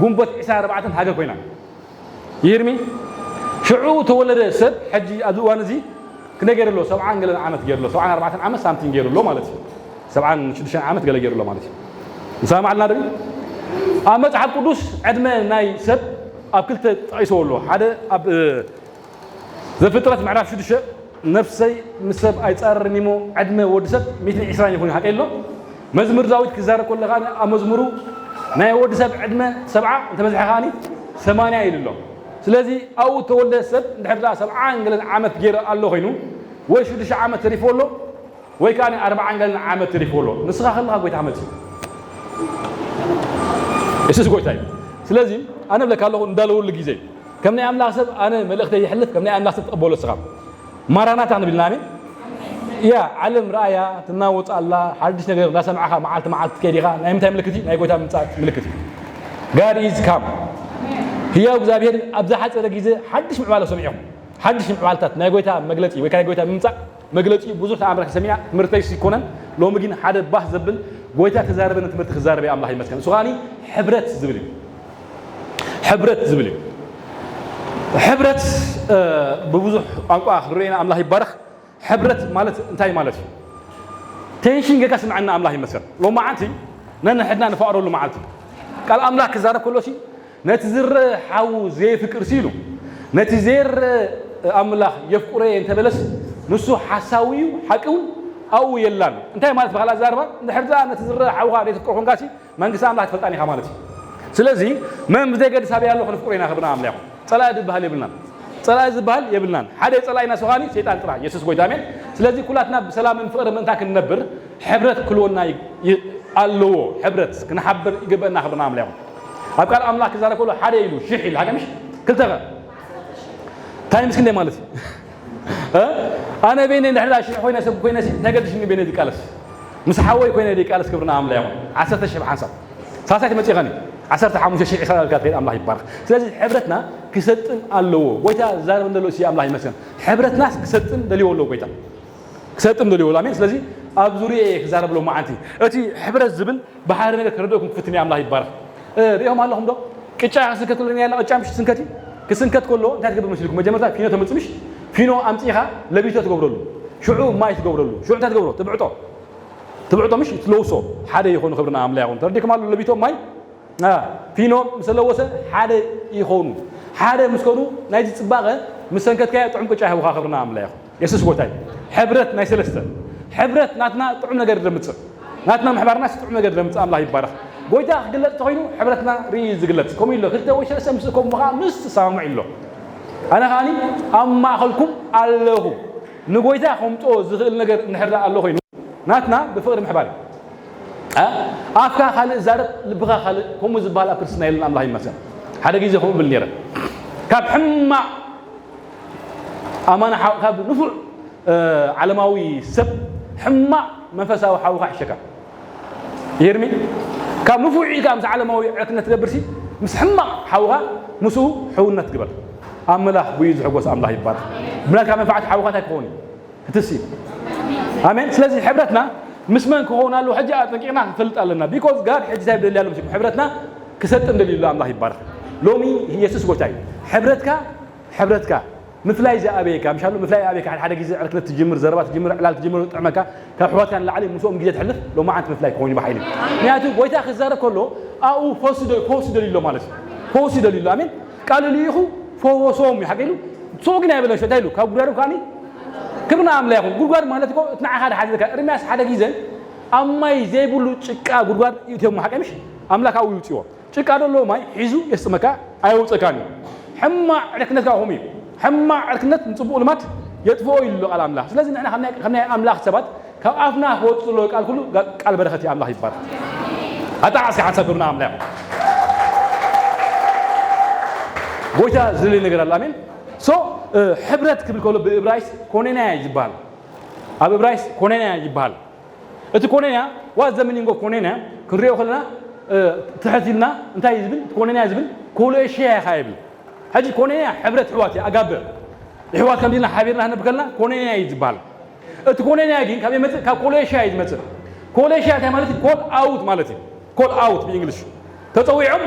ግንቦት ዕስራን ኣርባዕተን ሃገር ኮይና። ይርሚ ሽዑ ተወለደ ሰብ ሕጂ ኣብዚ እዋን እዚ ክንደይ ገይሩ ኣሎ? ሰብዓን ገለን ዓመት ገይሩ ኣሎ። ሰብዓን ኣርባዕተን ዓመት ሳምቲንግ ገይሩ ኣሎ ማለት እዩ። ሰብዓን ሽዱሽተን ዓመት ገለ ገይሩ ኣሎ ማለት እዩ። ንሰማማዕ ኣለና ዶ? ኣብ መጽሓፍ ቅዱስ ዕድመ ናይ ሰብ ኣብ ክልተ ጠቒስዎ ኣሎ። ሓደ ኣብ ዘፍጥረት ምዕራፍ ሽዱሽተ፣ ነፍሰይ ምስ ሰብ ኣይጻረርን እሞ ዕድመ ወዲ ሰብ ሚእትን ዕስራን ይኹን ሓቀይ ኣሎ። መዝሙር ዳዊት ክዛረብ ከሎ ከኣ ኣብ መዝሙሩ ናይ ወዲ ሰብ ዕድመ ሰብዓ እንተበዝሐ ከኣ ሰማንያ ኢሉ ኣሎ። ስለዚ ኣብኡ ተወልደ ሰብ እንድሕር ደኣ ሰብዓን ገለን ዓመት ገይሩ ኣሎ ኮይኑ ወይ ሽዱሽተ ዓመት ተሪፎ ኣሎ ወይ ከኣ ኣርባዓን ገለን ዓመት ተሪፎ ኣሎ። ንስኻ ከለኻ ጎይታ መጽእ የሱስ ጎይታ እዩ። ስለዚ ኣነ እብለካ ኣለኹ እንዳለውሉ ግዜ ከም ናይ ኣምላኽ ሰብ ኣነ መልእኽተይ ይሕልፍ፣ ከም ናይ ኣምላኽ ሰብ ትቐበሎ ስኻ። ማራናታ ክንብል ኢና፣ ኣሜን። ያ ዓለም ረኣያ ትናወጽ ኣላ፣ ሓድሽ ነገር እንዳሰማዕኻ መዓልቲ መዓልቲ ትከይድ ኢኻ። ናይ ምንታይ ምልክት እዩ? ናይ ጎይታ ምምጻእ ምልክት እዩ። God is come። ህያው እግዚኣብሔር ኣብ ዝሓጸረ ግዜ ሓድሽ ምዕባለ ሰሚዑ። ሓድሽ ምዕባልታት ናይ ጎይታ መግለጺ ወይ ናይ ጎይታ ምምጻእ መግለጺ ብዙሕ ተኣምራት ሰሚዕና ትምህርተይስ ይኮነን። ሎሚ ግን ሓደ ባህ ዘብል ጎይታ ተዛረበኒ ትምህርቲ ክዛረበ ኣምላኽ ይመስገን። እሱ ከኣኒ ሕብረት ዝብል እዩ። ሕብረት ዝብል እዩ። ሕብረት ብብዙሕ ቋንቋ ክንርእየና ኣምላኽ ይባረኽ። ሕብረት ማለት እንታይ ማለት እዩ? ቴንሽን ጌጋ ስምዐና ኣምላኽ ይመስገን። ሎማዓንቲ ነንሕድና ንፋቐረሉ መዓልቲ ቃል ኣምላኽ ክዛረብ ከሎ ሲ ነቲ ዝረአ ሓዉ ዘየፍቅር ሲ ኢሉ ነቲ ዘይረአ ኣምላኽ የፍቅሮ እየ እንተበለስ ንሱ ሓሳዊ እዩ፣ ሓቂ እውን ኣብኡ የላን። እንታይ ማለት ብኻልእ ኣዛርባ እንድሕር ደኣ ነቲ ዝረአ ሓውኻ ዘይተፍቅሮ ኮንካ ሲ መንግስቲ ኣምላኽ ትፈልጣን ኢኻ ማለት እዩ። ስለዚ መን ብዘይ ገድስ ኣበይ ኣሎ ክንፍቅሮ ኢና ክብርና ኣምላኽ። ጸላኢ ዝበሃል የብልናን። ጸላኢ ዝበሃል የብልናን። ሓደ ጸላኢና ስኻኒ ሰይጣን ጥራሕ የሱስ ጎይታ ኣሜን። ስለዚ ኩላትና ብሰላምን ፍቕርን ምእንታን ክንነብር ሕብረት ክልወና ኣለዎ። ሕብረት ክንሓብር ይግበእና ክብርና ኣምላኽ። ኣብ ቃል ኣምላኽ ክዛረብ ከሎ ሓደ ኢሉ ሽሕ ኢሉ ሓደ ምሽ ክልተ ከ ታይምስ ክንደይ ማለት እዩ? ኣነ ቤነ እንድሕር ሽሕ ኮይነ ሰብ ኮይነ እንታይ ገድሽኒ ቤነ ዝቃለስ ምስ ሓወይ ኮይነ ዘይቃለስ ክብርና ኣምላኽ ይኹን። ዓሰርተ ሽሕ ብሓንሳብ ሳሳይ ትመጽእ ኸኒ ዓሰርተ ሓሙሽተ ሽሕ ዕስራ ዳልካ ትኸይድ ኣምላኽ ይባረኽ። ስለዚ ሕብረትና ክሰጥም ኣለዎ። ጎይታ ዝዛረብ እንደሎ እሲ ኣምላኽ ይመስገን። ሕብረትናስ ክሰጥም ደልዎ ኣለዎ ጎይታ። ክሰጥም ደልዎ ኣለዎ። ኣሜን። ስለዚ ኣብ ዙርየ ክዛረብ ኣለዎ መዓንቲ። እቲ ሕብረት ዝብል ብሓደ ነገር ክረድእኩም ክፍትን ኣምላኽ ይባረኽ። እ፣ ሪኦም ኣለኹም ዶ? ቅጫ ክስንከት ከሎ ያለ ቅጫ ምሽ ትስንከት እዩ። ክስንከት ከሎ እንታይ ትገብር መስልኩም? መጀመርታ ፊኖ ተምጽእ ምሽ ፊኖ ኣምጺኻ ለቢቶ ትገብረሉ። ሽዑ ማይ ትገብረሉ። ሽዑ እንታይ ትገብሮ? ትብዕጦ። ትብዕጦ ምሽ ትለውሶ ሓደ ይኾኑ ክብርና ኣምላኽ ይኹን። ተረዲኩም ኣሎ ለቢቶ ማይ ፊኖ ምስ ለወሰ ሓደ ይኾኑ። ሓደ ምስ ኮኑ ናይዚ ጽባቐ ምስ ሰንከትካዮ ጥዑም ቅጫ ይህቡኻ ክብርና ኣምላኽ ይኹን። የሱስ ጎይታ እዩ። ሕብረት ናይ ሰለስተ ሕብረት ናትና ጥዑም ነገር ደምጽእ ናትና ምሕባርናስ ጥዑም ነገር ደምጽእ ኣምላኽ ይባረኽ። ጎይታ ክግለጽ ተኾይኑ ሕብረትና ርኢ ዝግለጽ ከምኡ ኢሎ ክልተ ወይ ሰለስተ ምስ እኮም ከዓ ምስ ትሰማምዑ ኢሎ ኣነ ከዓኒ ኣብ ማእኸልኩም ኣለኹ። ንጎይታ ከምጥኦ ዝኽእል ነገር እንድሕር ደኣ ኣሎ ኮይኑ ናትና ብፍቕሪ ምሕባር እዩ። ኣፍካ ካልእ ዛረብ ልብኻ ካልእ ከምኡ ዝበሃል ኣብ ክርስትና የለን። ኣምላኽ ይመስገን። ሓደ ግዜ ከምኡ ብል ነይረ። ካብ ሕማቕ ኣማና ካብ ንፉዕ ዓለማዊ ሰብ ሕማቕ መንፈሳዊ ሓውኻ ይሕሸካ። ይርሚ ካብ ንፉዕ ኢልካ ምስ ዓለማዊ ዕርክነት ትገብር ሲ ምስ ሕማቕ ሓውኻ ምስኡ ሕውነት ግበር። ኣምላኽ ብዩ ዝሕጎስ ኣምላኽ ይባል። ብናትካ መንፋዓት ሓውኻ እንታይ ክኸውን እዩ? ክትሲ ኣሜን። ስለዚ ሕብረትና ምስ መን ክኸውን ኣለዎ ሕጂ ኣጠንቂቕና ክንፈልጥ ኣለና። ቢኮዝ ጋድ ሕጂ እንታይ ደልያ ኣሎ መሲልኩም? ሕብረትና ክሰጥም ደልዩ ኣሎ። ኣምላኽ ይባረኽ። ሎሚ ኢየሱስ ጎይታ እዩ። ሕብረትካ ሕብረትካ ምፍላይ ዝኣበየካ ምሻሉ ምፍላይ ኣበየካ ሓደ ሓደ ግዜ ዕርክነት ትጅምር ዘረባ ትጅምር ዕላል ትጅምር ጥዕመካ ካብ ሕዋትካ ንላዕሊ ምስኦም ግዜ ትሕልፍ ሎማዓንቲ ምፍላይ ክኸውን ይባሓይል። ምክንያቱ ጎይታ ክዛረብ ከሎ ኣብኡ ፈውሲ ደ- ፈውሲ ደልዩ ኣሎ ማለት እዩ። ፈውሲ ደልዩ ኣሎ። ኣሜን። ቃሉ ልኢኹ ፈወሶም እዩ ሓቂ ኢሉ። ንስኡ ግን ኣይበለን ሽዑ እንታይ ኢሉ ካብ ጉዳዶም ከዓኒ ክብርና ኣምላ ይኹን። ጉድጓድ ማለት እኮ እቲ ንዓኻ ድሓዘካ። ኤርምያስ ሓደ ግዜ ኣብ ማይ ዘይብሉ ጭቃ ጉድጓድ ይእትዮም ሓቂ ምሽ ኣምላክ ኣብኡ ይውፅዎ። ጭቃ ደሎ ማይ ሒዙ የስጥመካ ኣየውፀካን እዩ። ሕማቅ ዕርክነትካ ከምኡ እዩ። ሕማቅ ዕርክነት ንፅቡቅ ልማድ የጥፍኦ ኢሉ ኣሎ ቃል ኣምላክ። ስለዚ ንሕና ከም ናይ ኣምላክ ሰባት ካብ ኣፍና ክወፅእ ዘለዎ ቃል ኩሉ ቃል በረኸት እዩ። ኣምላኽ ይባረኽ። ኣጣዓሲ ሓንሳብ ክብርና ኣምላኽ። ጎይታ ዝደልይ ነገር ኣሎ። ኣሜን። ሶ ሕብረት ክብል ከሎ ብእብራይስ ኮኔንያ እዩ ዝበሃል። ኣብ እብራይስ ኮኔንያ ይበሃል። እቲ ኮኔንያ ዋት ዘ ሚኒንግ ኦፍ ኮኔንያ ክንሪኦ ከለና ትሕት ኢልና እንታይ እዩ ዝብል? ኮኔንያ ዝብል ኮሎኤሽያ ኢኻ ይብል። ሕጂ ኮኔንያ ሕብረት ኣሕዋት እዩ ኣጋብር ኣሕዋት ከም ዲና ሓቢርና ክንነብር ከለና ኮኔንያ እዩ ዝበሃል። እቲ ኮኔንያ ግን ካብ ይመጽእ ካብ ኮሌሽያ እዩ ዝመጽእ። ኮሌሽያ እንታይ ማለት እዩ? ኮል ኣውት ማለት እዩ። ኮል ኣውት ብእንግሊሽ ተጸዊዖም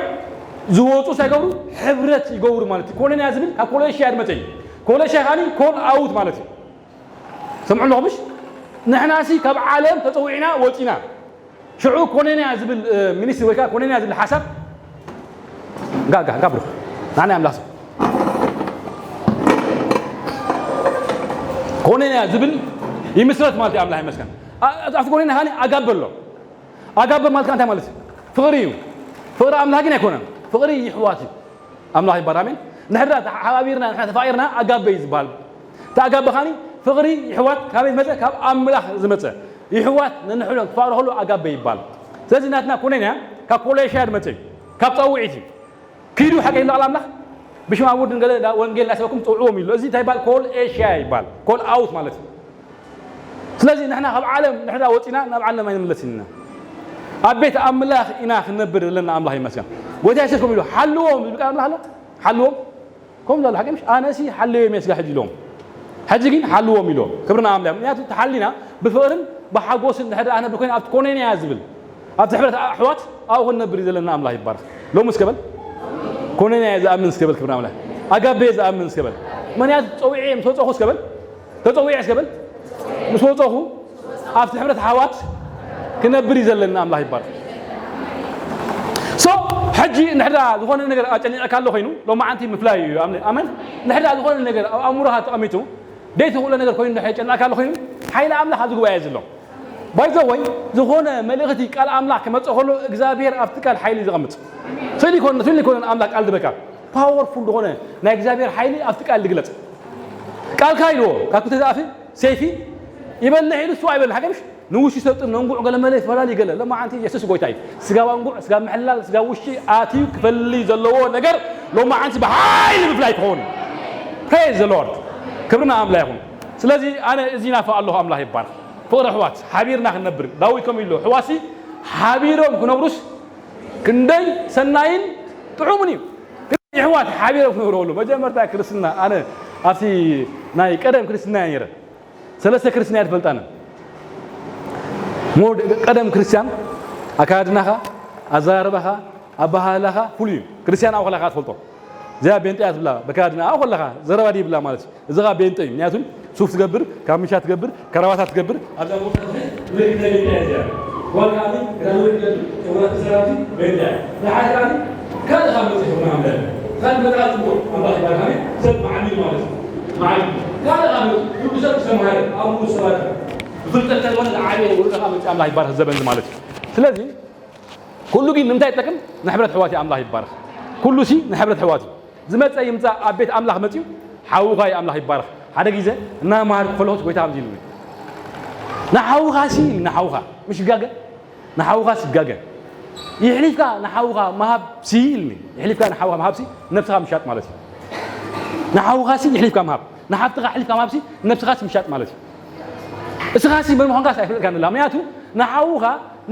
ዝወፁ እንታይ ይገብሩ? ሕብረት ይገብሩ ማለት እዩ። ኮለንያ ዝብል ካብ ኮለሽያ ድመፀ እዩ። ኮለሽያ ካኒ ኮል ኣውት ማለት እዩ። ሰምዑ ኣለኹም ምሽ? ንሕናሲ ካብ ዓለም ተፀዊዕና ወፂና። ሽዑ ኮነንያ ዝብል ሚኒስትሪ ወይ ከዓ ኮነንያ ዝብል ሓሳብ ጋጋ ጋብሩ ናና ኣምላኽ ሰብ ኮነንያ ዝብል ይምስረት ማለት እዩ። ኣምላኽ ይመስገን። ኣብቲ ኮነንያ ካኒ ኣጋበ ኣሎ። ኣጋበ ማለት እንታይ ማለት እዩ? ፍቕሪ እዩ። ፍቕሪ ኣምላኽ ግን ኣይኮነን። ፍቕሪ ይሕዋት እዩ። ኣምላኽ ይባር ኣሜን። ንሕድራ ተሓባቢርና ንሕና ተፋቒርና ኣጋበ እዩ ዝበሃል። እቲ ኣጋበ ካኒ ፍቕሪ ይሕዋት ካበይ ዝመፀ? ካብ ኣምላኽ ዝመፀ። ይሕዋት ነንሕድሮም ክፋቕሩ ከሎ ኣጋበ ይባል። ስለዚ ናትና ኮነንያ ካብ ኮሌሽያ ዝመፀ እዩ። ካብ ፃውዒት እዩ። ኪዱ ሓቂ ይብላ ቃል ኣምላኽ ብሽም ኣብ ውድን ገለ ወንጌል እናሰበኩም ፅውዕዎም ይብሎ። እዚ እንታይ ይባል? ኮል ኤሽያ ይባል። ኮል ኣውት ማለት እዩ። ስለዚ ንሕና ካብ ዓለም ንሕና ወፂና ናብ ዓለም ኣይንምለስን ኢና። ኣብ ቤት ኣምላኽ ኢና ክንነብር ዘለና። ኣምላኽ ይመስገን። ጎይታ የሱስ ከም ኢሉ ሓልዎም ዝብል ቃል ኣምላኽ ኣሎ። ሓልዎም ከም ዘሎ ሓቂ ምሽ ኣነሲ ሓልዎም እየ ስጋ ሕጂ ኢሎም። ሕጂ ግን ሓልዎም ኢሎም። ክብርና ኣምላኽ። ምክንያቱ ተሓሊና ብፍቕርን ብሓጎስን ድሕር ኣነብር ኮይና ኣብቲ ኮነንያ ዝብል ኣብቲ ሕብረት ኣሕዋት ኣብኡ ክንነብር እዩ ዘለና። ኣምላኽ ይባረኽ። ሎሚ እስከ በል ኮነንያ እየ ዝኣምን እስከ በል። ክብርና ኣምላኽ። ኣጋቤ እየ ዝኣምን እስከ በል። ምክንያቱ ፀዊዐ ምስ ወፀኹ እስከ በል ተፀዊዐ እስከ በል ምስ ወፀኹ ኣብቲ ሕብረት ኣሕዋት ክነብር እዩ ዘለና። ኣምላኽ ይባረኽ። ሶ ሕጂ ንሕዳ ዝኾነ ነገር ኣጨኒቐካ ኣሎ ኮይኑ ሎማዓንቲ ምፍላይ እዩ። ኣሜን። ንሕዳ ዝኾነ ነገር ኣብ ኣእምሮኻ ተቐሚጡ ደይ ትኽእሎ ነገር ኮይኑ ንሕዳ ጨኒቐካ ኣሎ ኮይኑ ሓይሊ ኣምላኽ ኣብዚ ጉባኤ ዘሎ። ባይዘወይ ዝኾነ መልእኽቲ ቃል ኣምላኽ ክመፅእ ከሎ እግዚኣብሔር ኣብቲ ቃል ሓይሊ ዘቐምጥ ስእሊ ኮነ ስእሊ ኮነ ኣምላኽ ቃል ዝበካ ፓወርፉል ዝኾነ ናይ እግዚኣብሔር ሓይሊ ኣብቲ ቃል ዝግለፅ ቃልካ ኢልዎ ካብ ክልተ ዝኣፍ ሰይፊ ይበልሕ ኢሉ እሱ ኣይበልሕ ሓቂ ምሽ ንውሽጢ ሰጥም ነንጉዕ ገለመለ ይፈላለ ይገለ ለማዓንቲ የሱስ ጎይታ እዩ። ስጋብ ኣንጉዕ ስጋብ ምሕላል ስጋብ ውሽጢ ኣትዩ ክፈልይ ዘለዎ ነገር ሎማዓንቲ ብሓይሊ ምፍላይ ክኸውን እዩ። ፕሬዝ ዘ ሎርድ ክብርና ኣምላ ይኹን። ስለዚ ኣነ እዚ ናፍቕ ኣለኹ። ኣምላኽ ይባርክ። ፍቕሪ ኣሕዋት ሓቢርና ክንነብር ዳዊት ከምኡ ኢሉ ኣሕዋትሲ ሓቢሮም ክነብሩስ ክንደይ ሰናይን ጥዑምን እዩ። ግን ኣሕዋት ሓቢሮም ክነብሩ ከለዉ መጀመርታ ክርስትና ኣነ ኣብቲ ናይ ቀደም ክርስትና እየ ነይረ። ሰለስተ ክርስትና እየ ትፈልጣነ። ሞድ ቀደም ክርስቲያን ኣካድናኻ ኣዘራርባኻ ኣባሃላኻ ፍሉይ እዩ። ክርስቲያን ኣብኡ ከለኻ ትፈልጦ እዚኣ ቤንጢ እያ ትብላ በካድና ኣብኡ ከለኻ ዘረባ ድይብላ ማለት እዩ። እዚ ኸዓ ቤንጠ እዩ። ምክንያቱ ሱፍ ትገብር፣ ካምሻ ትገብር፣ ከራባታ ትገብር ኣብዛ ቦታ ጓል ከዓኒ ክዳን ወይ ትገብር ጨጉራ ተሰራቲ ቤንጠ እያ። ንሓደ ከዓኒ ካልእ ካብ መፅእ ይኹን ኣምለ ካልእ መፅኣ ፅቡቕ ኣምላኽ ይባርክ። ኣሜን። ሰብ መዓቢድ ማለት እዩ። መዓቢድ ካልእ ካብ መፅእ ኩሉ ሰብ ዝተምሃረ ኣብ ሙሉ ሰባት ብፍልጠት ተልኮነ ዝዓበየ ውልቀ ካብ መፅእ ኣምላኽ ይባርክ ዘበን ማለት እዩ። ስለዚ ኩሉ ግን ንምንታይ ይጠቅም? ንሕብረት ኣሕዋት እዩ። ኣምላኽ ይባረኽ። ኩሉ ሲ ንሕብረት ኣሕዋት እዩ። ዝመፀ ይምፃእ ኣብ ቤት ኣምላኽ መፅዩ ሓውኻ እዩ። ኣምላኽ ይባረኽ። ሓደ ግዜ እናመሃርኩ ከለኹስ ጎይታ ከምዚ ኢሉኒ ንሓውኻ ሲ ንሓውኻ ምሽ ይጋገ ንሓውኻ ሲ ይጋገ ይሕሊፍካ ንሓውኻ ምሃብ ሲ ኢልኒ። ይሕሊፍካ ንሓውኻ ምሃብ ሲ ነብስኻ ምሻጥ ማለት እዩ። ንሓውኻ ሲ ይሕሊፍካ ምሃብ ንሓፍትኻ ይሕሊፍካ ምሃብ ሲ ነብስኻ ሲ ምሻጥ ማለት እዩ። እስኻ ሲ መን ምዃንካ ሲ ኣይፍለጥካን ዘላ ምክንያቱ ንሓውኻ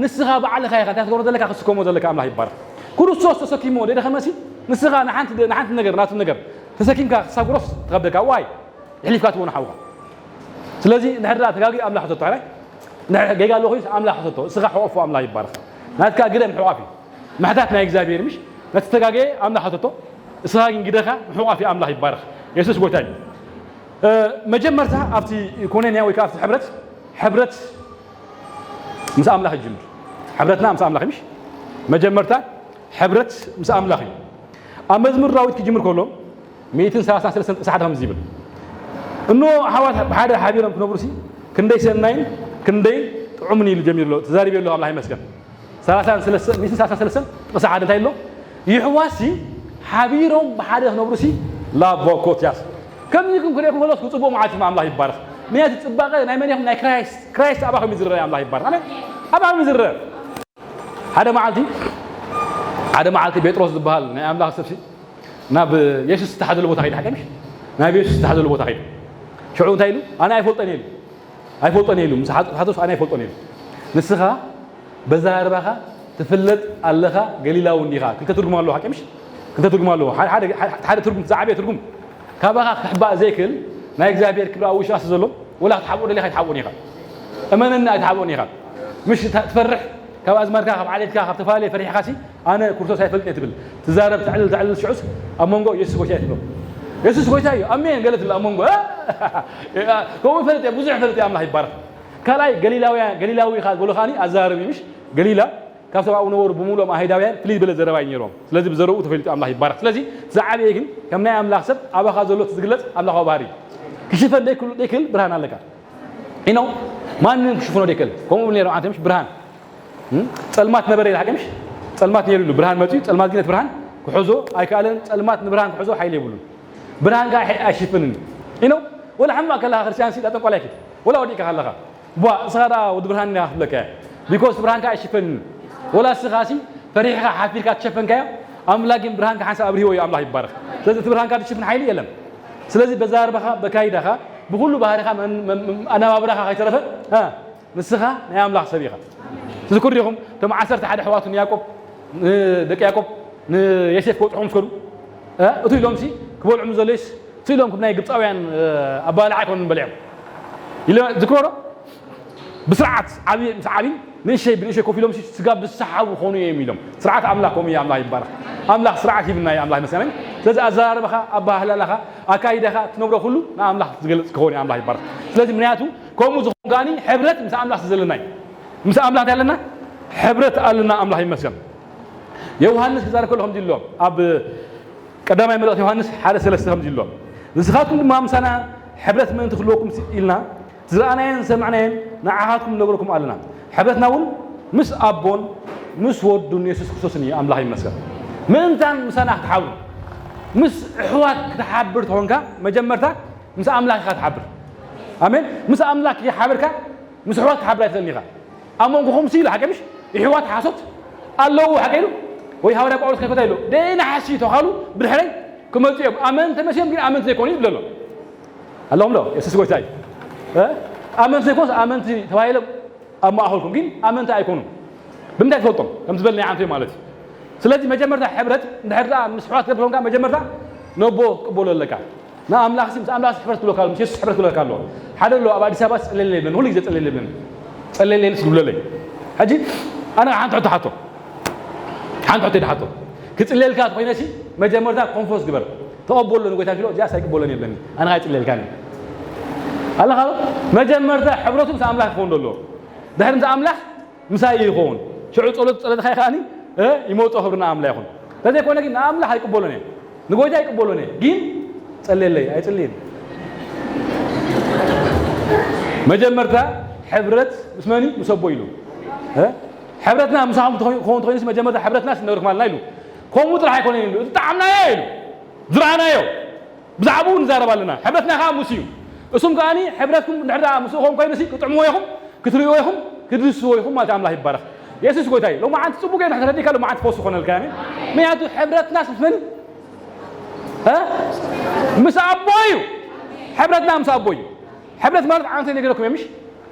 ንስኻ ባዕልኻ ኢኻ እንታይ ትገብሮ ዘለካ ክትስከሞ ዘለካ ኣምላኽ ይባረኽ። ክርስቶስ ተሰኪምዎ ደይደኸመሲ ንስኻ ንሓንቲ ንሓንቲ ነገር ናቱ ነገር ተሰኪምካ ክትሳጉሮስ ትኸብደካ ዋይ ይሕሊፍካ ትቦ ንሓውኻ። ስለዚ ንሕድራ ተጋጊ ኣምላኽ ሕተቶ ሓራይ ንሕ- ጌጋ ኣሎ ኮይኑስ ኣምላኽ ሕተቶ እስኻ ሕቆፎ ኣምላኽ ይባረኽ። ናትካ ግደ ምሕቋፍ እዩ። ምሕታት ናይ እግዚኣብሔር ምሽ ነቲ ተጋገየ ኣምላኽ ሕተቶ እስኻ ግን ግደኻ ምሕቋፍ እዩ። ኣምላኽ ይባረኽ። የሱስ ጎይታ እዩ። መጀመርታ ኣብቲ ኮነንያ ወይ ከዓ ኣብቲ ሕብረት ሕብረት ምስ ኣምላኽ ይጅምር። ሕብረትና ምስ ኣምላኽ ምሽ መጀመርታ ሕብረት ምስ ኣምላኽ እዩ። ኣብ መዝሙር ዳዊት ክጅምር ከሎ ሚእትን ሰላሳን ሰለስተን ጥቕሲ ሓደ ከምዚ ይብል እኖ ኣሕዋት ብሓደ ሓቢሮም ክነብሩ ሲ ክንደይ ሰናይን ክንደይ ጥዑምን ኢሉ ጀሚሩ ኣሎ ተዛሪበ ኣሎ ኣምላኽ ይመስገን። ሰላሳን ሰለስተን ጥቕሲ ሓደ እንታይ ኣሎ ይሕዋሲ ሓቢሮም ብሓደ ክነብሩ ሲ ላቦኮትያስ ከምዚ ክንክርእኩም ከሎስ ክፅቡቕ መዓልቲ ኣምላኽ ይባረኽ። ምክንያቱ ፅባቐ ናይ መን ኢኹም ናይ ክራይስት ክራይስት ኣባኹም ይዝረእ ኣምላኽ ይባረኽ ኣሜን። ኣባኹም ይዝረእ ሓደ መዓልቲ ሓደ መዓልቲ ጴጥሮስ ዝበሃል ናይ ኣምላኽ ሰብሲ ናብ የሱስ ዝተሓዘሉ ቦታ ከይዱ ሓቀምሽ ናብ የሱስ ዝተሓዘሉ ቦታ ከይዱ ሽዑ እንታይ ኢሉ ኣነ ኣይፈልጦን ኢሉ ኣይፈልጦን ኢሉ ምስ ሓጥፋቶስ ኣነ ኣይፈልጦን ኢሉ ንስኻ በዛ ኣርባኻ ትፍለጥ ኣለኻ ገሊላዊ እንዲኻ ክልተ ትርጉም ኣለዎ ሓቀምሽ ክልተ ትርጉም ኣለዎ ሓደ ትርጉም ዝዓበየ ትርጉም ካባኻ ክሕባእ ዘይክእል ናይ እግዚኣብሔር ክብሪ ኣብ ውሽጣ ስለ ዘሎ ወላ ክትሓብኦ ደሊኻ ኣይትሓብኦን ኢኻ እመነኒ ኣይትሓብኦን ኢኻ ምሽ ትፈርሕ ካብ ኣዝማድካ፣ ካብ ዓሌትካ፣ ካብ ተፈላለየ ፈሪሕኻሲ ኣነ ክርስቶስ ኣይፈልጥን እየ ትብል። ትዛረብ፣ ተዕልል፣ ተዕልል፣ ሽዑስ ኣብ መንጎ የሱስ ጎይታ እየ ትብሎ። የሱስ ጎይታ እዩ፣ ኣሜን፣ ገለ ትብል ኣብ መንጎ። ከምኡ ይፈልጥ እየ፣ ብዙሕ ይፈልጥ እየ፣ ኣምላኽ ይባረኽ። ካልኣይ፣ ገሊላውያን፣ ገሊላዊ ኢኻ ዝበሎ ከኣኒ ኣዘራረቢ ምሽ፣ ገሊላ ካብ ሰብኣዊ ነበሩ ብምሉኦም ኣህይዳውያን ፍልይ ዝበለ ዘረባ እዩ ነይሮም። ስለዚ ብዘረብኡ ተፈሊጡ ኣምላኽ ይባረኽ። ስለዚ ዝዓበየ ግን ከም ናይ ኣምላኽ ሰብ ኣባኻ ዘሎ እቲ ዝግለጽ ኣምላኻዊ ባህሪ እዩ። ክሽፈን ደይክሉ ደይክል ብርሃን ኣለካ። ኢኖ ማንም ክሽፍኖ ደይክል። ከምኡ ነይሮም ኣንተ ምሽ ብርሃን እም? ጸልማት ነበረ ኢልካ ምሽ? ጸልማት ነይሩ ኢሉ ብርሃን መጺኡ፣ ጸልማት ግን ነቲ ብርሃን ክሕዞ ኣይከኣለን። ጸልማት ንብርሃን ክሕዞ ሓይሊ የብሉን። ብርሃን ከኣ ኣይ-፣ ኣይሽፍንን። ኢኖ ወላ ሕማቕ ከለኻ ክርስቲያን ሲ ጠንቆላይ ኪድ። ወላ ወዲእካ ከለኻ። ቧ፣ ንስኻ ደኣ ወዲ ብርሃን ኢና ክብለካ እየ። ቢኮዝ ብርሃንካ ኣይሽፈንን። ወላ ንስኻ ሲ ፈሪሕኻ ሓፊርካ ትሸፈንካዮ፣ ኣምላኽ ግን ብርሃንካ ሓንሳብ ኣብርሂዎ እዩ፣ ኣምላኽ ይባረኽ። ስለዚ እቲ ብርሃንካ ትሽፍን ሓይሊ የለን። ስለዚ በዛርባኻ፣ በካይዳኻ፣ ብኹሉ ባህሪኻ፣ መን-፣ መን-፣ መን-፣ ኣነባብራኻ ከይተረፈ፣ እ፣ ንስኻ ናይ ኣምላኽ ሰብ ኢኻ። ትዝክሩ ዲኹም? እቶም ዓሰርተ ሓደ ኣሕዋቱ ንያዕቆብ፣ ንደቂ ያዕቆብ፣ ንዮሴፍ ክበጽሖም ምስ ከዱ፣ እ፣ እቱ ኢሎም ሲ ክበልዑ ምስ ዘለዩስ፣ እቱ ኢሎም ከም ናይ ግብጻውያን፣ እ፣ ኣባልዓ ኣይኮኑን በሊዖም። ኢለ ዝክሮ ዶ? ብስርዓት ዓብዪ ምስ ዓብዪ ንእሸይ ብንእሸይ ኮፍ ኢሎም ሲ ስጋ ብዝሰሓቡ ክኾኑ እዮም ኢሎም። ስርዓት ኣምላኽ ከምኡ እዩ፣ ኣምላኽ ይባረኽ። ኣምላኽ ስርዓት ሂብና እዩ፣ ኣምላኽ ይመስገን። ስለዚ ኣዘራርባኻ፣ ኣበሃህላላኻ፣ ኣካይዳኻ፣ ትነብሮ ኩሉ ንኣምላኽ ዝገልጽ ክኸውን እዩ፣ ኣምላኽ ይባረኽ። ስለዚ ምክንያቱ ከምኡ ዝኾን ከኣኒ ሕብረት ምስ ኣምላኽ ስለ ዘለና እዩ። ምስ ኣምላኽ እንታይ ኣለና? ሕብረት ኣለና፣ ኣምላኽ ይመስገን። ዮሃንስ ክዛረብ ከሎ ከምዚ ኢሉ ኣሎ። ኣብ ቀዳማይ መልእኽቲ ዮሃንስ ሓደ ሰለስተ ከምዚ ኢሉ ኣሎ። ንስኻትኩም ድማ ምሳና ሕብረት ምእንቲ ክህልወኩም ኢልና ዝረኣናዮን ዝሰማዕናዮን ንዓኻትኩም ንነግረኩም ኣለና። ሕብረትና እውን ምስ ኣቦን ምስ ወዱን የሱስ ክርስቶስን እዩ፣ ኣምላኽ ይመስገን። ምእንታን ምሳና ክትሓብሩ፣ ምስ ኣሕዋት ክትሓብር ተኾንካ መጀመርታ ምስ ኣምላኽ ኢኻ ትሓብር። ኣሜን። ምስ ኣምላኽ ከይሓበርካ ምስ ኣሕዋት ክትሓብር ኣይትኽእልን ኢኻ። ኣብ መንጎኹም ሲ ኢሉ ሓቂ ምሽ? የሕዋት ሓሶት ኣለዉ ሓቂ ኢሉ? ወይ ሃዋርያ ጳውሎስ ከይፈታ ኢሉ? ደይና ሓሲ ተኻሉ ብድሕረይ ክመጹ እዮም። ኣመንቲ መሲሎም ግን ኣመንቲ ዘይኮኑ ይብል ኣሎ። ኣለኹም ዶ? የሱስ ጎይታ እዩ። እ? ኣመንቲ ዘይኮኑስ ኣመንቲ ተባሂሎም ኣብ ማእኸልኩም ግን ኣመንቲ ኣይኮኑን። ብምንታይ ትፈልጦም? ከም ዝበልናዮ ዓንቶ ማለት እዩ። ስለዚ መጀመርታ ሕብረት እንድሕር ደኣ ምስ ኣሕዋት ክትገብር ኮንካ መጀመርታ ነቦ ክትቅበሎ ኣለካ። ንኣምላኽሲ፣ ምስ ኣምላኽሲ ሕብረት ክብለካ ኣሎ፣ ምስ የሱስ ሕብረት ክብለካ ኣሎ። ሓደ ኣሎ ኣብ ኣዲስ ኣበባ ጸለየለይ ይብለኒ፣ ኩሉ ግዜ ጸለየለይ ይብለኒ። ጸለየለይ ስጉብለለይ። ሕጂ ኣነ ሓንቲ ሕቶ ሓቶ። ሓንቲ ሕቶ ድሓቶ። ክጽለየልካ ተኾይነሲ መጀመርታ ኮንፎስ ግበር። ተቐበሎ ንጎይታ ፊሎ፣ እዚኣስ ኣይቅበሎን የብለኒ። ኣነ ኣይጽለየልካን። ኣለኻ ዶ? መጀመርታ ሕብረቱ ምስ ኣምላኽ ክኸውን ደሎ። ድሕሪ ምስ ኣምላኽ ምሳይ ይኸውን። ሽዑ ጸሎት ጸለትካ ከኣኒ፣ እ፣ ይመውጾ ክብሪ ንኣምላኽ ይኹን። እንተዘይኮነ ግን ንኣምላኽ ኣይቅበሎን እየ። ንጎይታ ኣይቅበሎን እየ። ግን ጸልየለይ፣ ኣይጽልይን። መጀመርታ ሕብረት ምስ መን እዩ? ምስ ኣቦ ኢሉ። እ? ሕብረትና ምሳኹም ተኾይ-፣ ክኸውን ተኾይኑስ መጀመርታ ሕብረትናስ ንነግርኩም ኣለና ኢሉ። ከምኡ ጥራሕ ኣይኮነን ኢሉ። እቲ ጣዕምናዮ ኢሉ። ዝረኣናዮ። ብዛዕባኡ ንዛረብ ኣለና። ሕብረትና ከኣ ምስ እዩ። እሱም ከኣኒ ሕብረትኩም እንድሕር ደኣ ምስኡ ከም ኮይኑሲ ክጥዕምዎ ኢኹም፣ ክትርእይዎ ኢኹም፣ ክትድስዎ ኢኹም ማለት ኣምላኽ ይባረኽ። የሱስ ጎይታ እዩ። ሎማዓንቲ ጽቡቅ ጌርካ ተረዲእካ ሎማዓንቲ ፈውሲ ክኾነልካ፣ ኣሜን። ምክንያቱ ሕብረትናስ ምስ መን እዩ? እ? ምስ ኣቦ እዩ። ሕብረትና ምስ ኣቦ እዩ። ሕብረት ማለት ዓንተ ነገረኩም እየ፣ ምሽ?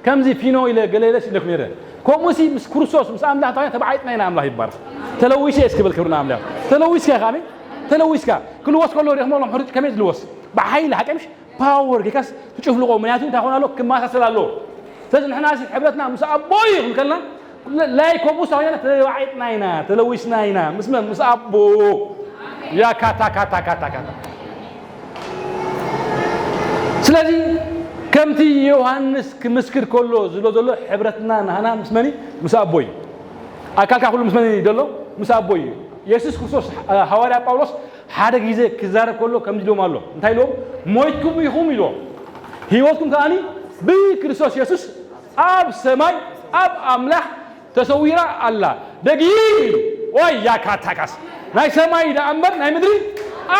ከምዚ ፊኖ ኢለ ገለ ኢለ ሲለኩም ነይረ። ከምኡሲ ምስ ክርስቶስ፣ ምስ ኣምላኽ እንታይ ተባዓይጥና ኢና፣ ኣምላኽ ይባረኽ። ተለዊሰ እየ እስክብል ክብሪ ንኣምላኽ። ተለዊስካ ኢኻ፣ ኣሜን? ተለዊስካ። ክልወስ ከሎ ሪእኹም ኣለኹም ሕሩጭ ከመይ ዝልወስ? ብሓይሊ ሓቂ ምሽ? ፓወር ጌካስ ትጭፍልቆ፣ ምክንያቱ እንታይ ኾን ኣሎ? ክመሳሰል ኣለዎ። ስለዚ ንሕና ሲ ሕብረትና ምስ ኣቦ እዩ ክንከልና፣ ላይ ከምኡ ሳውያና ተባዒጥና ኢና፣ ተለዊስና ኢና። ምስ መን? ምስ ኣቦ። ያ ካታ፣ ካታ፣ ካታ፣ ካታ። ስለዚ ከምቲ ዮሃንስ ክምስክር ከሎ ዝብሎ ዘሎ ሕብረትና ናህና ምስ መን እዩ? ምስ ኣቦ እዩ። ኣካልካ ኩሉ ምስ መን እዩ ዘሎ? ምስ ኣቦ እዩ። የሱስ ክርስቶስ፣ ሃዋርያ ጳውሎስ ሓደ ግዜ ክዛረብ ከሎ ከምዚ ኢልዎም ኣሎ። እንታይ ኢልዎም? ሞይትኩም ኢኹም ኢልዎም። ህይወትኩም ከኣኒ ብክርስቶስ የሱስ ኣብ ሰማይ ኣብ ኣምላኽ ተሰዊራ ኣላ። ደጊም ኢሉ፣ ወይ ያካታካስ፣ ናይ ሰማይ ደኣ እምበር ናይ ምድሪ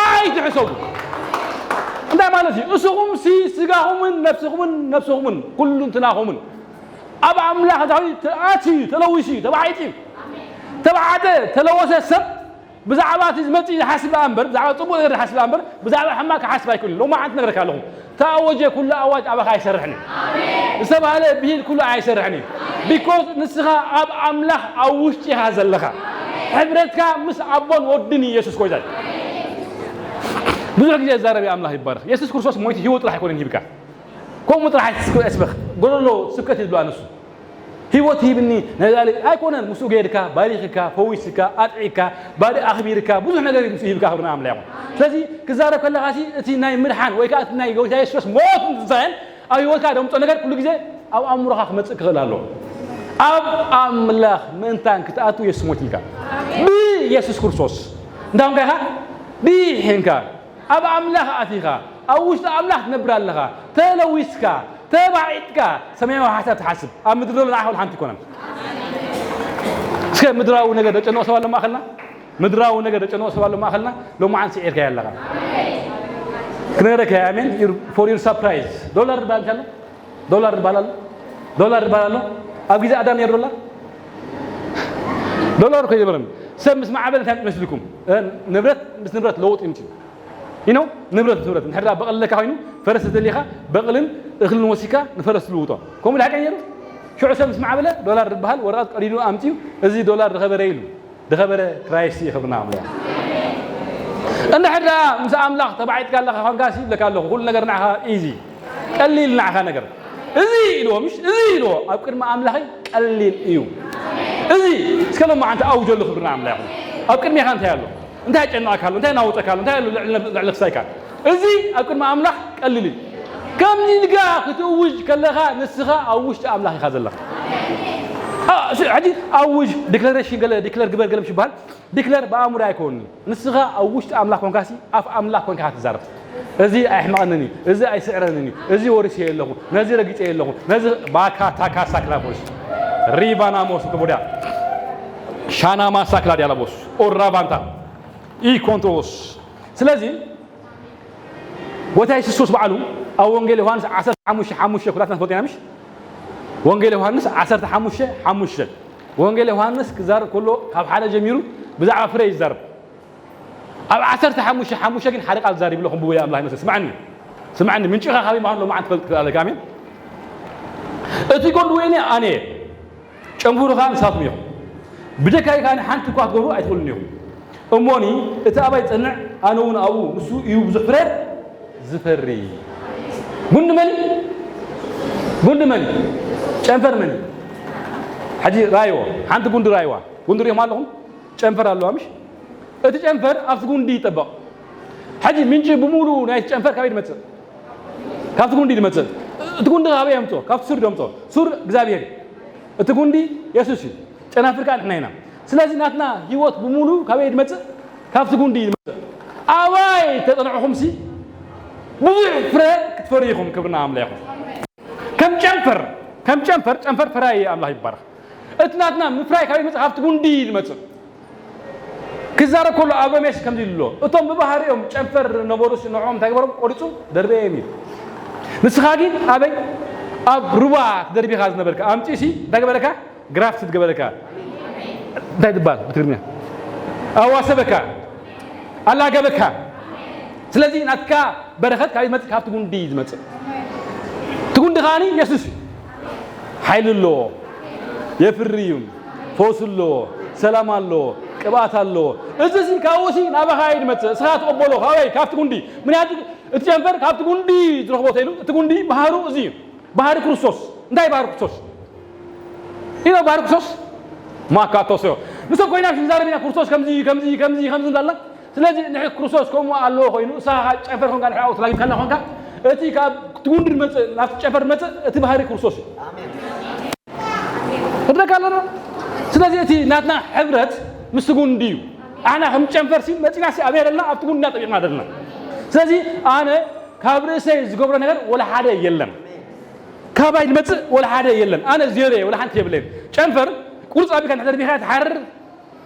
ኣይትሕሰቡ። እንታይ ማለት እዩ? እስኹም ሲ ስጋኹምን ነፍስኹምን፣ ነፍስኹምን ኩሉንትናኹምን ኣብ ኣምላኽ ዳዊት ተኣትዩ፣ ተለዊሱ እዩ፣ ተባዒጡ እዩ። ተባዕተ፣ ተለወሰ ሰብ ብዛዕባ እቲ ዝመጽእ ይሓስብ ደኣ እምበር፣ ብዛዕባ ጽቡቕ ነገር ይሓስብ ደኣ እምበር፣ ብዛዕባ ሕማቕ ክሓስብ ኣይክእልን። ሎማዓንቲ ነግረካ ኣለኹ፣ ተኣወጀ ኩሉ ኣዋጅ ኣባኻ ኣይሰርሕን እዩ። ዝተባህለ ብሂል ኩሉ ኣይሰርሕን እዩ። ቢኮዝ ንስኻ ኣብ ኣምላኽ ኣብ ውሽጢ ኢኻ ዘለኻ። ሕብረትካ ምስ ኣቦን ወድን እዩ የሱስ ጎይታ እዩ። ብዙሕ ግዜ ዝዛረብ እዩ ኣምላኽ ይባረኽ። የሱስ ክርስቶስ ሞይቱ ህይወት ጥራሕ ኣይኮነን ሂብካ። ከምኡ ጥራሕ ኣይትስበኽ። ጎደሎ ስብከት እዩ ዝብሎ ኣነሱ። ህይወት ሂብኒ ነዚ ኣለ ኣይኮነን። ምስኡ ገይርካ፣ ባሪኽካ፣ ፈዊስካ፣ ኣጥዒካ፣ ባዲ ኣኽቢርካ፣ ብዙሕ ነገር እዩ ምስኡ ሂብካ። ክብርና ኣምላኽ ይኹን። ስለዚ ክዛረብ ከለኻ ሲ እቲ ናይ ምድሓን ወይ ከዓ እቲ ናይ ጎይታ የሱስ ሞትን ትንሳኤን ኣብ ህይወትካ ደምጾ ነገር ኩሉ ግዜ ኣብ ኣእምሮኻ ክመጽእ ክኽእል ኣለዎ። ኣብ ኣምላኽ ምእንታን ክትኣቱ የሱስ ሞት ኢልካ። ብየሱስ ክርስቶስ እንታይ ኾንካ ኢኻ ድሒንካ። ኣብ ኣምላኽ ኣቲኻ፣ ኣብ ውሽጢ ኣምላኽ ትነብር ኣለኻ። ተለዊስካ፣ ተባዒጥካ፣ ሰማያዊ ሓሳብ ትሓስብ። ኣብ ምድሪ ዘሎ ንዓኻ ሓንቲ ኣይኮነን። እስከ ምድራዊ ነገር ደጨንቆ ሰብ ኣሎ ማእኸልና? ምድራዊ ነገር ደጨንቆ ሰብ ኣሎ ማእኸልና? ሎማዓንቲ ስዒርካዮ ኣለኻ። ክነግረካ እየ፣ ኣሜን። For your surprise። ዶላር ዝበሃል ኣሎ? ዶላር ዝበሃል ኣሎ? ዶላር ዝበሃል ኣሎ? ኣብ ግዜ ኣዳም ነይሩ ዶላር? ዶላር እኮ ኣይነበረን። ሰብ ምስ ማዕበለ እንታይ ይመስልኩም? እ፣ ንብረት ምስ ንብረት ለውጥ ይምፅእ። You know፣ ንብረት ምስ ንብረት። እንድሕር ደኣ በቕሊ ኣለካ ኮይኑ፣ ፈረስ ተደሊኻ፣ በቕልን እኽልን ወሲካ ንፈረስ ትልውጦ። ከምኡ ድኣ ሓቂ ነይሩ? ሽዑ ሰብ ምስ ማዕበለ፣ ዶላር ዝበሃል ወረቐት ቀዲዱ ኣምፅኡ፣ እዚ ዶላር ዝኸበረ ኢሉ። ዝኸበረ ክራይስት እዩ። ክብርና ኣምላኽ። እንድሕር ደኣ ምስ ኣምላኽ ተባዒጥካ ኣለኻ ኳንካ ሲ፣ ይብለካ ኣለኹ፣ ኩሉ ነገር ንዓኻ ኢዚ። ቀሊል ንዓኻ ነገር። እዚ ኢልዎ፣ ምሽ? እዚ ኢልዎ፣ ኣብ ቅድሚ ኣምላኸይ ቀሊል እዩ። እዚ፣ እስከ ሎማዓንቲ ኣውጀሉ። ክብርና ኣምላኽ ይኹን። ኣብ ቅድሜኻ እንታይ ኣሎ? እንታይ የጨንቐካ ኣሎ? እንታይ ናውፀካ ኣሎ? እንታይ ኣሎ ልዕሊ ነብ-፣ ልዕሊ ክሳይካ? እዚ ኣብ ቅድሚ ኣምላኽ ቀሊል እዩ። ከምዚ ኢልካ ክትእውጅ ከለኻ፣ ንስኻ ኣብ ውሽጢ ኣምላኽ ኢኻ ዘለኻ። አ፣ ስ-፣ ሕጂ ኣውጅ፣ ዲክለሬሽን ገለ፣ ዲክለር ግበር ገለ ምሽ ይበሃል። ዲክለር ብኣእምሮ ኣይኮንን'ዩ። ንስኻ ኣብ ውሽጢ ኣምላኽ ኮንካሲ፣ ኣፍ ኣምላኽ ኮንካ ኢኻ ትዛረብ። እዚ ኣየሕመቐንን እዩ፣ እዚ ኣይስዕረንን እዩ፣ እዚ ወሪሰዮ ኣለኹ፣ ነዚ ረጊጸዮ ኣለኹ፣ ነዚ ባካ ታካ ሳክላቦስ፣ ሪባና ሞስ ክቡዳ፣ ሻናማ ሳክላ ዲያላቦስ፣ ኦራባንታ፣ ኢኮንቶስ። ስለዚ፣ ጎይታ የሱስ ክርስቶስ ባዕሉ ኣብ ወንጌል ዮሃንስ ዓሰርተ ሓሙሽተ ሓሙሽተ፣ ኩላትና ንፈልጦ ኢና ምሽ? ወንጌል ዮሃንስ ዓሰርተ ሓሙሽተ ሓሙሽተ። ወንጌል ዮሃንስ ክዛረብ ከሎ ካብ ሓደ ጀሚሩ ብዛዕባ ፍረ እዩ ዝዛረብ። ኣብ ዓሰርተ ሓሙሽተ ሓሙሽተ ግን ሓደ ቃል ዛሪቡ ኣሎ፣ ከም ብወይ ኣምላኽ ይመስል። ስምዓኒ፣ ስምዓኒ፣ ምንጭኻ ካበይ ምዃኑ ሎማዓንቲ ትፈልጥ ትኽእል ኣለካ። ኣሜን። እቲ ጓል ወይኒ ኣነ እየ፣ ጨንፈሩ ኸኣ ንሳቶም እዮም። ብጀካይ ከኣ ሓንቲ እኳ ክትገብሩ ኣይትኽእሉን ኢኹም። እሞኒ፣ እቲ ኣባይ ዝጸንዕ፣ ኣነ እውን ኣብኡ፣ ንሱ እዩ ብዙሕ ፍረ ዝፈሪ። ጉንዲ መን እዩ? ጉንዲ መን እዩ? ጨንፈር መን እዩ? ሕጂ ራእይዎ፣ ሓንቲ ጉንዲ ራእይዋ። ጉንዲ ሪእኹም ኣለኹም? ጨንፈር ኣለዋ፣ ምሽ? እቲ ጨንፈር ኣብቲ ጉንዲ ይጠበቕ። ሕጂ ምንጪ ብምሉኡ ናይቲ ጨንፈር ካበይ ዝመጽእ? ካብቲ ጉንዲ ዝመጽእ። እቲ ጉንዲ ካበይ የምጽኦ? ካብቲ ሱር ዶ የምጽኦ? ሱር እግዚኣብሔር እዩ። እቲ ጉንዲ የሱስ እዩ። ጨናፍር ከኣ ንሕና ኢና። ስለዚ ናትና ህይወት ብምሉኡ ካበይ ዝመጽእ? ካብቲ ጉንዲ እዩ ዝመጽእ። ኣባይ ተጸንዕኹምሲ ብዙሕ ፍረ ክትፈርዩ ኢኹም። ክብርና ኣምላኽ ይኹን። ከም ጨንፈር፣ ከም ጨንፈር፣ ጨንፈር ፈራዪ ኣምላኽ ይባረኽ። እቲ ናትና ምፍራይ ካበይ ይመጽእ? ካብቲ ጉንዲ እዩ ዝመጽእ። ክዛረብ ከሎ ኣብ ሮሜስ ከምዚ ኢሉ ኣሎ፣ እቶም ብባህሪኦም ጨንፈር ነበሩስ ንዕኦም እንታይ ገበሮም? ቆሪጹ ደርበዮም እዩ። ንስኻ ግን ኣበይ? ኣብ ሩባ ተደርቢኻ ዝነበርካ ኣምጺኡሲ እንታይ ገበረካ? ግራፍት ዝገበረካ እንታይ ትባል ብትግርኛ? ኣዋሰበካ፣ ኣላገበካ። ስለዚ ናትካ በረኸት ካብ ይመጽእ? ካብቲ ጉንዲ እዩ ዝመጽእ። እቲ ጉንዲ ከኣ የሱስ እዩ። ሓይሊ ኣለዎ፣ የፍሪ እዩ፣ ፈውሲ ኣለዎ፣ ሰላም ኣለዎ፣ ቅብኣት ኣለዎ። እዚ ሲ ካብኡ ሲ ናባኻ እዩ ዝመጽእ። እስኻ ትቕበሎ ካበይ? ካብቲ ጉንዲ። ምክንያቱ እቲ ጨንፈር ካብቲ ጉንዲ ዝረኽቦ ተይሉ፣ እቲ ጉንዲ ባህሩ እዚ እዩ። ባህሪ ክርስቶስ። እንታይ ባህሪ ክርስቶስ? ኢሎ ባህሪ ክርስቶስ ማካቶስ እዩ። ንሰብ ኮይና ክንዛረብ ኢና፣ ክርስቶስ ከምዚ፣ ከምዚ፣ ከምዚ፣ ከምዚ እንዳልና። ስለዚ ንሕ ክርስቶስ ከምኡ ኣለዎ ኮይኑ፣ እሳ ጨንፈር ኮንካ፣ ንሕ ኣብኡ ተላጊብካላ ኮንካ፣ እቲ ካብ እቲ ጉንዲ ዝመጽእ፣ ናብቲ ጨንፈር ዝመጽእ፣ እቲ ባህሪ ክርስቶስ እዩ። ትረካ ኣለና። ስለዚ እቲ ናትና ሕብረት ምስቲ ጉንዲ እዩ። ኣሕና ከም ጨንፈር ሲ መጺና ሲ ኣበይ ኣለና? ኣብቲ ጉንዲ ኢና ጠቢቕና ዘለና። ስለዚ ኣነ ካብ ርእሰይ ዝገብሮ ነገር ወላ ሓደ የለን። ካባይ ዝመጽእ ወላ ሓደ የለን። ኣነ ዜሮ እየ፣ ወላ ሓንቲ የብለይን። ጨንፈር ቁርጽ ኣቢልካ እንድሕር ደርቢኻ ትሓርር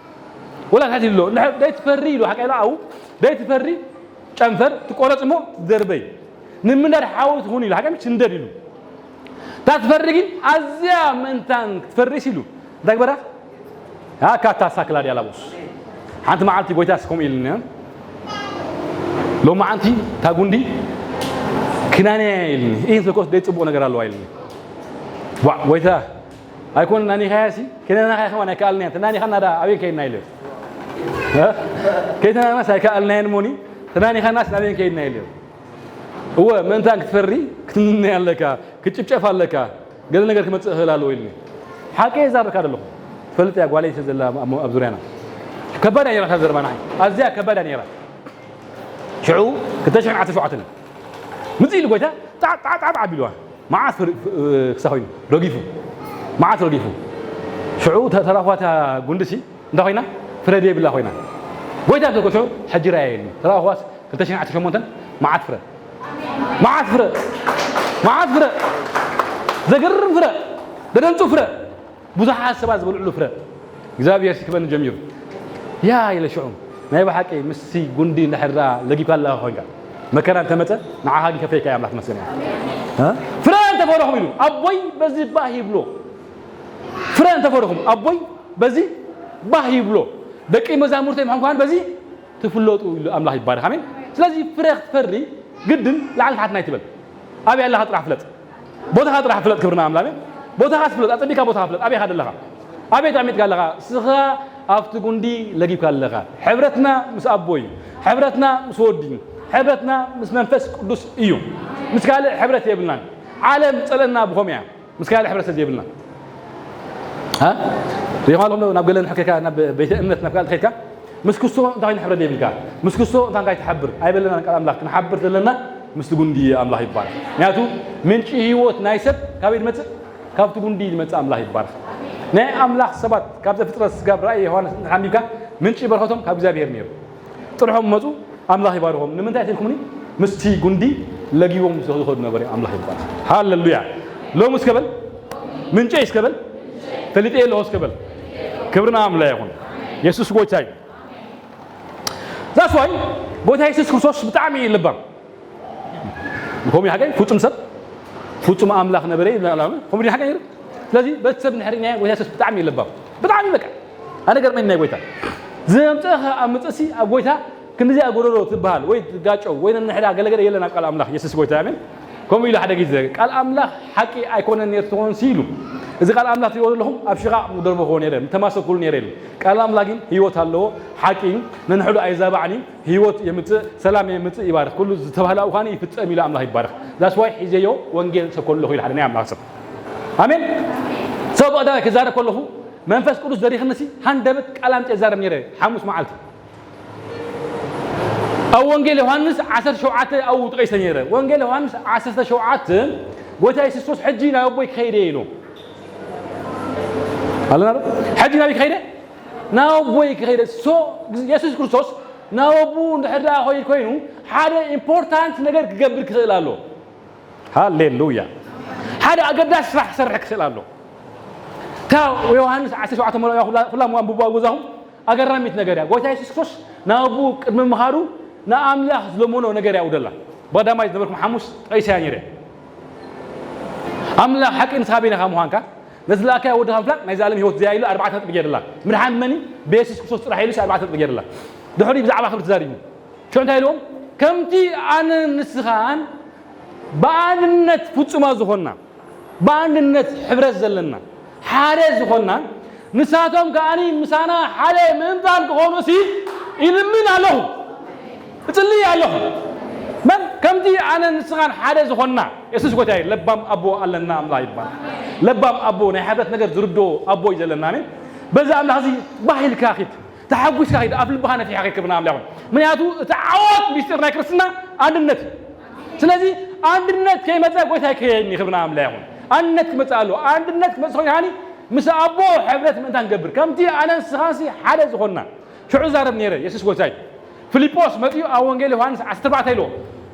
ወላ እንታይ ኣሎ? እንድሕር ደይትፈሪ ኢሉ ሓቀ ኢሉ ኣው ደይትፈሪ ጨንፈር ትቆረጽ እሞ ትደርበይ። ንምንዳድ ሓዊ ትኹን ኢሉ ሓቀ ትንደድ ኢሉ። እታ ትፈሪ ግን ኣዝያ ምእንታን ክትፈሪስ ኢሉ እንታይ ግበራ? ኣካታ ሳክላ ዲያላቦስ። ሓንቲ መዓልቲ ጎይታስ ከምኡ ኢልኒ፣ ሎማዓንቲ እታ ጉንዲ ክናንያ ኢልኒ። ይህን ሰኮስ ደይ ጽቡቕ ነገር ኣለዋ ኢልኒ። ዋ፣ ጎይታ፣ ኣይኮን ናኒኻያ ሲ፣ ክናንያ ከማን ኣይከኣልንያ። ተናኒኻና ዳ ኣበይ ከይድና ኢለ። እ? ከይተናናስ ኣይከኣልናየን ሞኒ፣ ተናኒኻናስ ናበይ ከይድና ኢለ። እወ፣ ምእንታን ክትፈሪ፣ ክትንነ ኣለካ፣ ክትጭፍጨፍ ኣለካ፣ ገለ ነገር ክመጽእ ይኽእል ኣለዎ ኢልኒ። ሓቂ እየ ዝዛረበካ ዘለኹ። ትፈልጥ እያ ጓለይ ስለ ዘላ ኣብ፣ ኣብ ዙርያና። ከባድ እያ ነይራ እታ ዘረባ ንዓይ። ኣዝያ ከባድ እያ ነይራ። ሽዑ ክልተ ሽሕን ዓሰርተ ሸውዓተን ምጽእ ኢሉ ጎይታ ጣዕ፣ ጣዕ፣ ጣዕ ኣቢልዋ። መዓት ፍር-፣ ፍ-፣ ክሳ ኮይኑ ረጊፉ። መዓት ረጊፉ። ሽዑ ተ-፣ ተራኽባ እታ ጉንድሲ እንታይ ኮይና? ፍረ ዘይብላ ኮይና። ጎይታ ተኮሾ ሕጂ ራእየኒ። ተራኽባስ ክልተ ሽሕን ዓሰርተ ሸሞንተን መዓት ፍረ። መዓት ፍረ። መዓት ፍረ። ዘገርም ፍረ። ዘደንጹ ፍረ። ብዙሓት ሰባት ዝበልዕሉ ፍረ እግዚኣብሔር ሲክበኒ ጀሚሩ። ያ ኢለ ሽዑ ናይ ብሓቂ ምስቲ ጉንዲ እንድሕር ደኣ ለጊብካ ኣለኻ ኮይንካ መከራ እንተመጸ ንዓኻ ግን ከፍርየካ እየ ኣምላኽ ተመስገን ይኹን። እ? ፍረ እንተፈረኹም ኢሉ ኣቦይ በዚ ባህ ይብሎ። ፍረ እንተፈረኹም ኣቦይ በዚ ባህ ይብሎ። ደቂ መዛሙርተይ ምዃን ከኣ በዚ ትፍለጡ ኢሉ ኣምላኽ ይባረኽ። ኣሜን። ስለዚ ፍረ ክትፈሪ ግድን ላዕሊ ታሕቲ ናይ ትበል። ኣበይ ኣለኻ ጥራሕ ፍለጥ። ቦታኻ ጥራሕ ፍለጥ። ክብርና ኣምላኽ። ኣሜን። ቦታኻ ፍለጥ። ኣጸቢካ ቦታኻ ፍለጥ። ኣበይ ኢኻ ዘለኻ? ኣበይ ተቐሚጥካ ኣለኻ? ስኻ ኣብቲ ጉንዲ ለጊብካ ኣለኻ። ሕብረትና ምስ ኣቦ እዩ። ሕብረትና ምስ ወዲ እዩ። ሕብረትና ምስ መንፈስ ቅዱስ እዩ። ምስ ካልእ ሕብረት የብልናን። ዓለም ጸለና ብኸም እያ። ምስ ካልእ ሕብረት ስለ ዘይብልና። እ? ሪኢኻ ኣለኹም ናብ ገለ ንሕከካ ናብ ቤተ እምነት ናብ ካልእ ከይድካ ምስ ክስቶ እንታይ ዓይነት ሕብረት ዘይብልካ? ምስ ክስቶ እንታይ እንታይ ትሓብር? ኣይበለናን ቃል ኣምላኽ ክንሓብር ዘለና ምስቲ ጉንዲ ኣምላኽ ይባረኽ። ምክንያቱ ምንጪ ህይወት ናይ ሰብ ካበይ ዝመጽእ? ካብቲ ጉንዲ ዝመጽእ ኣምላኽ ይባረኽ። ናይ ኣምላኽ ሰባት ካብ ዘፍጥረት ስጋብ ራእይ ዮሃንስ እንድሕር ኣንቢብካ ምንጪ በረኸቶም ካብ እግዚኣብሔር ነይሩ። ጥርሖም መጹ ኣምላኽ ይባርኾም። ንምንታይ ትልኩምኒ? ምስቲ ጉንዲ ለጊቦም ዝኸዱ ነበሩ ኣምላኽ ይባረኽ። ሃሌሉያ። ሎም እስከ በል ምንጨይ እስከ በል ፈሊጠ ኣለኹ እስከ በል። ክብርና ኣምላኽ ይኹን። የሱስ ጎይታ እዩ። ዛስዋይ ጎይታ የሱስ ክርስቶስ ብጣዕሚ እዩ ልባም። ከምኡ ሓቀይ ፍጹም ሰብ ፍጹም ኣምላኽ ነበረ ይብላሉ። ከምኡ ሓቀይ ይሩ። ስለዚ በቲ ሰብ ንሕሪ ናይ ጎይታ የሱስ ብጣዕሚ እዩ ልባም። ብጣዕሚ በቃ ኣነ ገርመኝ ናይ ጎይታ ዘምፀኸ ኣብ ምፅእሲ ኣብ ጎይታ ክንዚኣ ጎደሎ ትበሃል ወይ ትጋጨው ወይ ነንሕዳ ገለገለ የለን ኣብ ቃል ኣምላኽ የሱስ ጎይታ ኣሜን። ከምኡ ኢሉ ሓደ ግዜ ቃል ኣምላኽ ሓቂ ኣይኮነን ነይሩ ትኾን ሲ ኢሉ። እዚ ቃል ኣምላኽ ትሪኦ ዘለኹም ኣብ ሽቓቕ ምደርበኽዎ ነይረ ምተማሰኩሉ ነይረ ኢሉ። ቃል ኣምላኽ ግን ህይወት ኣለዎ። ሓቂ እዩ። ነንሕዱ ኣይዛባዕን እዩ። ህይወት የምጽእ፣ ሰላም የምጽእ፣ ይባርኽ። ኩሉ ዝተባህለ ኣውኻኒ ይፍጸም ኢሉ ኣምላኽ ይባረኽ። That's why ሒዘዮ ወንጌል ሰኮ ኣለኹ ኢሉ ሓደ ናይ ኣምላኽ ሰብ። ኣሜን። ሰብ ቀዳማይ ክዛረብ ከለኹ መንፈስ ቅዱስ ዘሪኽንሲ ሃንደበት ቃል ኣምጽእ ይዛረብ ነይረ ሓሙስ መዓልቲ። ኣብ ወንጌል ዮሃንስ ዓሰርተ ሸውዓተ ኣብኡ ጠቒሰ ነይረ። ወንጌል ዮሃንስ ዓሰርተ ሸውዓተ ጎይታ የሱስ ክርስቶስ ሕጂ ናብ ኣቦይ ክኸይደ ኢሉ። ኣለና ዶ? ሕጂ ናበይ ክኸይደ? ናብ ኣቦይ ክኸይደ። ሶ የሱስ ክርስቶስ ናብ ኣቦኡ እንድሕር ደኣ ኾይድ ኮይኑ ሓደ ኢምፖርታንት ነገር ክገብር ክኽእል ኣሎ። ሃሌሉያ። ሓደ ኣገዳሲ ስራሕ ክሰርሕ ክኽእል ኣሎ። እታ ዮሃንስ ዓሰርተ ሸውዓተ መርኣያ ኩላ፣ ኩላ እሞ ኣንብቡ ኣብ ገዛኹም። ኣገራሚት ነገር እያ። ጎይታ የሱስ ክርስቶስ ናብ ኣቦኡ ቅድሚ ምኻዱ ንኣምላኽ ዝለመኖ ነገር እያ ውደላ። ብቐዳማይ ዝነበርኩም ሓሙስ ጠቒሰያ ነይረ። ኣምላኽ ሓቂ ንስኻ በይንኻ ምዃንካ፣ ነቲ ዝለኣካዮ ወድኻ ምፍላጥ ናይዚ ዓለም ህይወት እዚኣ ኢሉ ኣርባዕተ ነጥቢ ገይርላ። ምድሓን መን እዩ? ብየሱስ ክርስቶስ ጥራሕ ኢሉ ኣርባዕተ ነጥቢ ገይርላ። ድሕሪ ብዛዕባ ክብሪ ተዛሪቡ። ሽዑ እንታይ ኢልዎም? ከምቲ ኣነ ንስኻን ብኣንድነት ፍጹማት ዝኾንና፣ ብኣንድነት ሕብረት ዘለና፣ ሓደ ዝኾንና፣ ንሳቶም ከኣ ምሳና ሓደ ምእንታን ክኾኑ ሲ ይልምን ኣለኹ፣ እጽልይ ኣለኹ። መን ከምቲ ኣነ ንስኻን ሓደ ዝኾንና፣ የሱስ ጎይታ እዩ። ለባም ኣቦ ኣለና ኣምላኽ ይባል። ለባም ኣቦ ናይ ሕብረት ነገር ዝርድኦ ኣቦ እዩ ዘለና። ኣሜን። በዚ ኣምላኽ እዚ ባህ ኢልካ ኺድ፣ ተሓጒስካ ኺድ፣ ኣፍ ልብኻ ነፊሕካ ኺድ። ክብርና ኣምላኽ ይኹን። ምክንያቱ እቲ ዓወት ሚስጢር ናይ ክርስትና ኣንድነት እዩ። ስለዚ ኣንድነት ከይመጸ ጎይታ ይከየኒ። ክብርና ኣምላኽ ይኹን። ኣንድነት ክመጽእ ኣለዎ። ኣንድነት ክመጽእ ኮይኑ ሃኒ ምስ ኣቦ ሕብረት ምእንታን ገብር። ከምቲ ኣነ ንስኻሲ ሓደ ዝኾንና። ሽዑ ዛረብ ነይረ የሱስ ጎይታ እዩ። ፊልጶስ መጺኡ ኣብ ወንጌል ዮሃንስ ዓሰርተ ኣርባዕተ ኢልዎ፣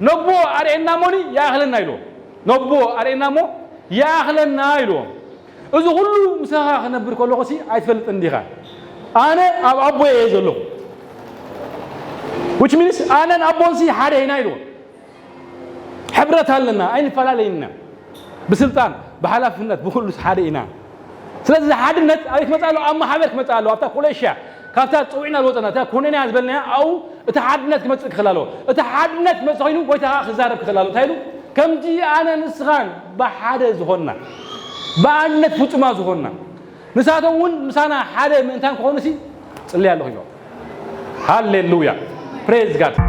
ነቦ ኣርእየና እሞኒ ይኣኽለና ኢልዎ። ነቦ ኣርእየና እሞ ይኣኽለና ኢልዎ። እዚ ኩሉ ምሳኻ ክነብር ከለኹ ሲ ኣይትፈልጥን ዲኻ? ኣነ ኣብ ኣቦይ እየ ዘለኹ። Which means ኣነን ኣቦን ሲ ሓደ ኢና ኢልዎ። ሕብረት ኣለና፣ ኣይንፈላለይን ኢና። ብስልጣን፣ ብሓላፍነት፣ ብኹሉስ ሓደ ኢና። ስለዚ እዚ ሓድነት ኣበይ ክመጽእ ኣለዎ? ኣብ ማሕበር ክመጽእ ኣለዎ። ኣብታ ኮሌሽያ፣ ካብታ ጽዊዕና ዝወጸና፣ እታ ኮነንያ ዝበልናያ፣ ኣብኡ እቲ ሓድነት ክመጽእ ክኽእል ኣለዎ። እቲ ሓድነት ክመጽእ ኮይኑ፣ ጎይታ ከኣ ክዛረብ ክኽእል ኣለዎ። እንታይ ኢሉ? ከምቲ ኣነ ንስኻን ብሓደ ዝኾንና፣ ብኣንድነት ፍጹማት ዝኾንና፣ ንሳቶም እውን ምሳና ሓደ ምእንታን ክኾኑ ሲ ጽልየ ኣለኹ ኢሎም። ሃሌሉያ። Praise God።